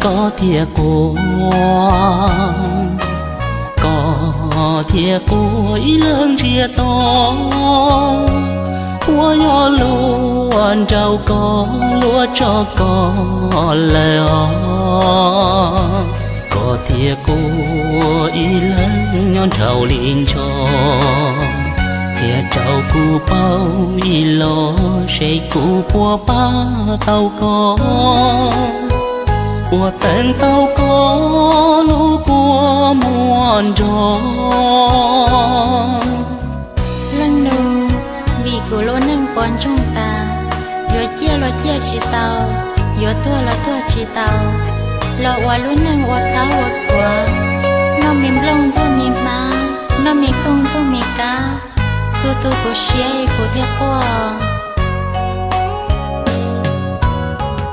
Koj thiaj quaj, koj thiaj quaj ib leeg ntsiag to, puas yog luag nraug koj, luag tso koj lawm os? Koj thiaj quaj ib leeg nyob nraum li ntsho, qhia rau kuv paub ib los seb kuv puas pab tau koj, puas teev tau koj lub kua muag nrog. Leej nus, vim kuv lub neej puas ntsoog tas, yuav ciaj los ciaj tsis tau, yuav tuag los tuag tsis tau, los ua lub neej ua taub ua kuav, noj me nplooj ntxuag me hmab, noj me kooj ntxuag me kab, tu tu kuv siab es kuv thiaj quaj.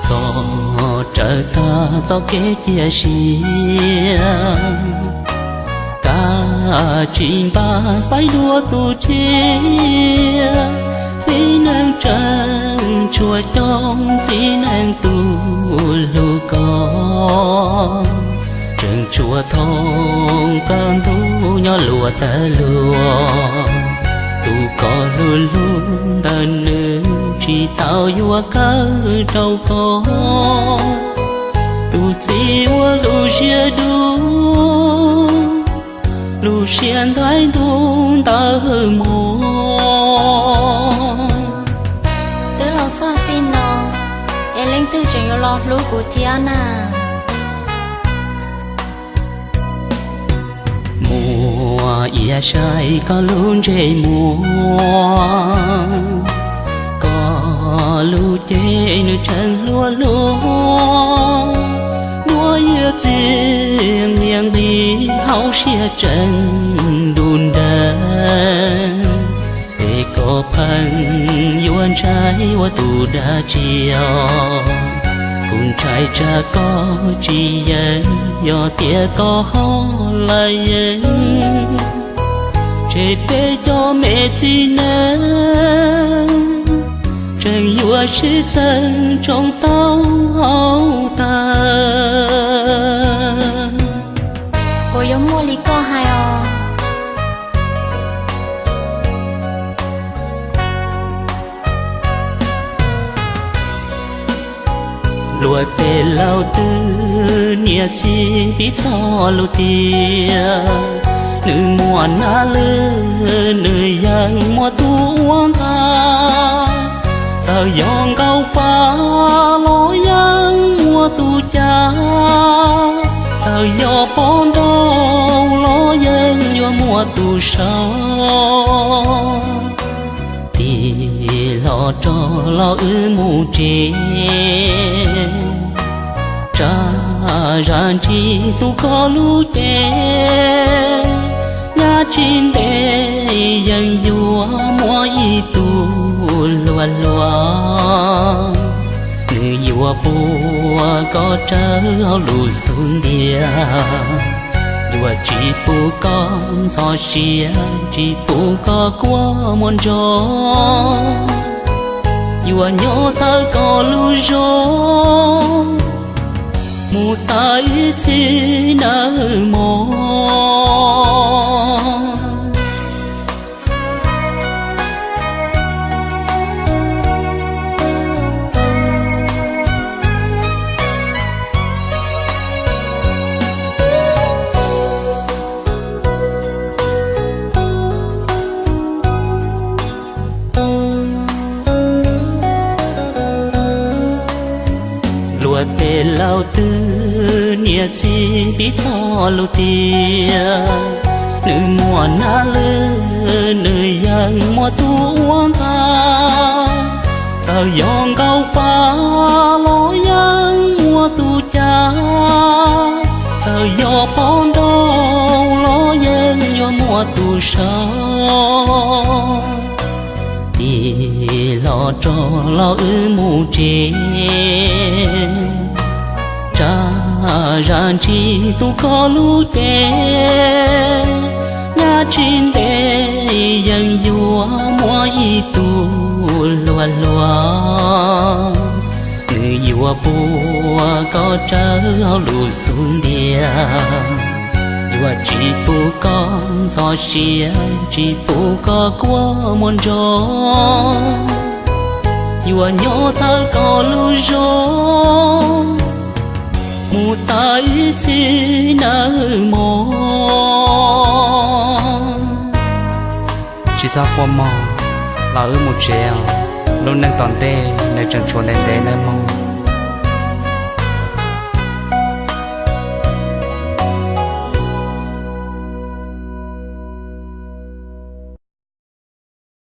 Txog raws tag txoj kev cia siab, kav tsij npaj xaiv dua tus cia, txiv neej tseem tshuav coob, txiv neej tus hlub koj tseem tshuav thoob, kaj ntug nyob luag tawg luag. Tus koj hlub hlub ntawm nws tsis tau yuav kawm rau koj, tus txiv ua lub siab dub, lub siab ntaig ntug ntawd hwj mos. Twb los txog txij no, es leej twg tseem yuav los hlub kuv thiab na? Muaj ib yam saib koj lub ntsej muag, koj lub cev nws tseem hluas hluas, duab yaj txiag nqhia nqis, hauv siab tseem du nrawg. Es koj pheej yuav ntshai ua tus dab tsi os? Kuv ntshai tsam koj tsis yeem, yog tias koj ho lawm yeej, tseg peb cov me txiv neej tseem yuav sib txeeb tsoo tau hauv tag. Kuv yuav muaj li koj hais os. Luag tej laus twg niam txiv piv txoj lus tias, nws muaj nab lwj nws yeej muaj tus uas nqa. Txawm yog nkauj faj los yeej muaj tus ca, txawm yog poj nrauj los yeej yuav muaj tus sau. Tig hlo rov los wb mus tsev, rau zam ntsis tu koj lub cev, nyaj tsis ntev yeej yuav muaj ib tug hluas hluas. Nws yuav puag koj rawv hauv lub xub ntiag, yuav tsis pub koj ntxhov siab, tsis pub koj kua muag nrog, yuav nyob txhawb koj lub zog mus tas ib txhis nawb mog. Luag tej laus twg niam txiv piv txoj lus tias, nws muaj nab lwj nws yeej muaj tus uas nqa. Txawm yog nkauj faj los yeej muaj tus ca, txawm yog poj nrauj los yeej yuav muaj tus sau. Tig hlo rov los wb mus tsev, rau zam ntsis tu koj lub cev, nyaj tsis ntev yeej yuav muaj ib tug hluas hluas. Nws Yuav puag koj rawv hauv lub xub ntiag, yuav tsis pub koj ntxhov siab, tsis pub koj kua muag nrog, yuav nyob txhawb koj lub zog mus tau ib txhis nawb mog. Tsis txhob quaj mog, los wb mus tsev os. Lub neej tom ntej nws tseem tshuav ntev ntev nawb mog.